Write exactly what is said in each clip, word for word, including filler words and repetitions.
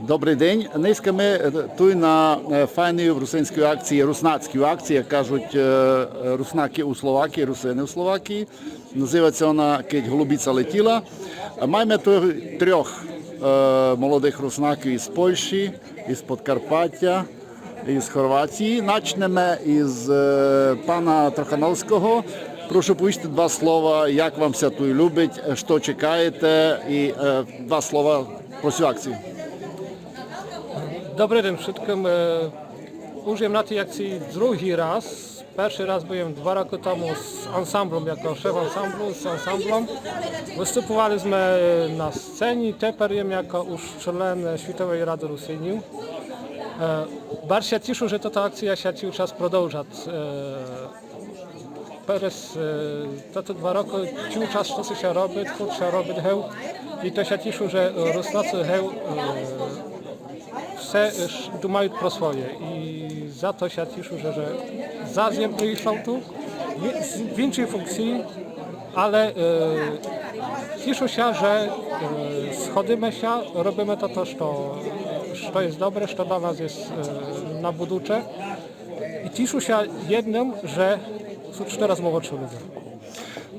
Добрый день. Нынька мы, е, туй на, е, файній русинській акції, руснацькій акції, як кажуть, е, е, руснакы у Словакії, русины у Словакії. Называть ся она «Кедь голубица летіла». Е, маєме туй трьох, е, молодых руснаків із Польщі, із Подкарпатя, із Хорватії. Начнеме із, е, пана Трохановського. Прошу повісти два слова, як вам ся туй любить, е, што чекаєте і, е, два слова про сю акцію. Добрый день вшыткым. Е, уж єм на тій акції другій раз. Першый раз быв єм два рокы тому з ансамблом, як шеф ансамблу, з ансамблом. Выступували сме, е, на сцені, тепер єм як уж член Світовой рады Русинів. Е, барз ся тішу, же тота акція ся цілый час продовжат. Е, перез, е, тоты два рокы цілый час штоси ся робит, фурт ся робит гев. І то ся тішу, же, е, Руснаци гев, е, все, е, ш-, думают про своє. І за то ся тішу, же, же зас єм прийшов ту, в, в іншій функції, але, е, тішу ся, же, е, сходиме ся, робиме то, то, што, што єст добре, што для нас єст, е, на будуче. І тішу ся єдным, же сут штыра молодшы люде.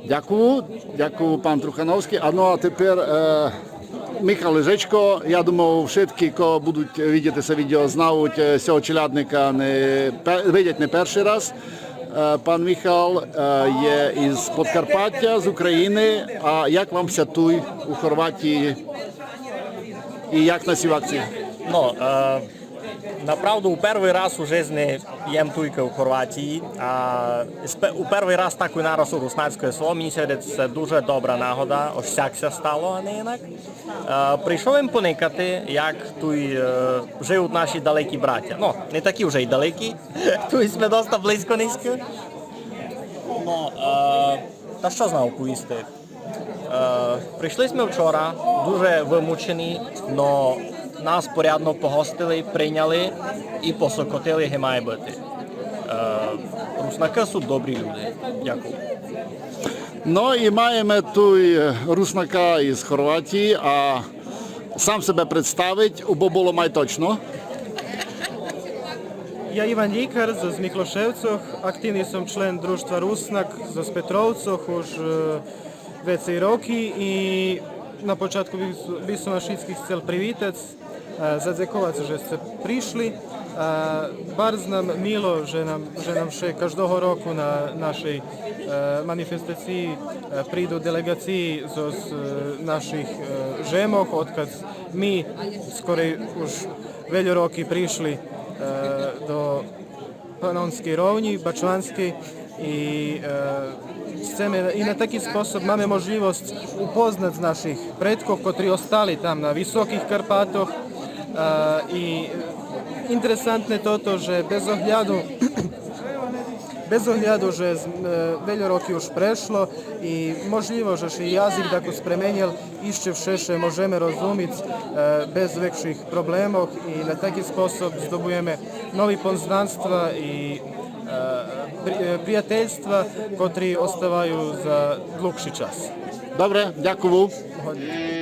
Дякую, дякую, пан Трухановськый. А ну а тепер, е, Михал Лежечко, я думаю, вшыткы, ко будуть видіти се відео, знавуть, е, сього челядника не пе-, видять не першый раз. Е, пан Михал, е, є із Подкарпатя, з Україны. А як вам ся туй у Хорватії? І як на сій акції? Ну, е, направду, у первый раз у жизни єм туйка у Хорватії, а спе-, у первый раз такой нараз у руснацькоє село, мені ся видить, се дуже добра нагода, ож сяк ся стало, а не інак. Е, прийшов єм поникати, як туй, е, живуть наші далекі братя. Ну, не такі вже й далекі, туй сме доста близько нынька. Ну, е, та што знав повісти? Е, прийшли сьме вчора, дуже вымучені, но нас порядно погостили, прийняли і посокотили, ги має быти. Е, руснакы сут добрі люде. Дякую. Ну і маєме туй руснака із Хорватії, а сам себе представить, убы было май точно. Я Иван Лїкар зоз Миклошевцох, активни сом член Дружтва Руснак зоз Петровцох уж, е, вецей роки и на початку би, би сом вас шицких сцел привитац, е, задзековац же сце пришли. Е, барз нам мило же нам, же нам ше каждого року на нашей, е, манифестациї, е, приду делеґациї зоз, е, наших, е, жемох, одкадз ми скорей уж вельо роки пришли, е, до Панонскей ровнї, Бачванскей, и, е, сцеме и на таки способ маме можлївосц упознац наших предкох, котри остали там на Високих Карпатох. Е, и интересантне тото же без огляду, без огляду же з-, е, вельо роки уж прешло и можлїво же ше язик дакус пременєл, ище вше ше можеме розумиц, е, без векших проблемох и на таки способ здобуєме нови познанства и, е, при-, е, приятельства котри оставаю за длугши час. Добре, дякую. Годні.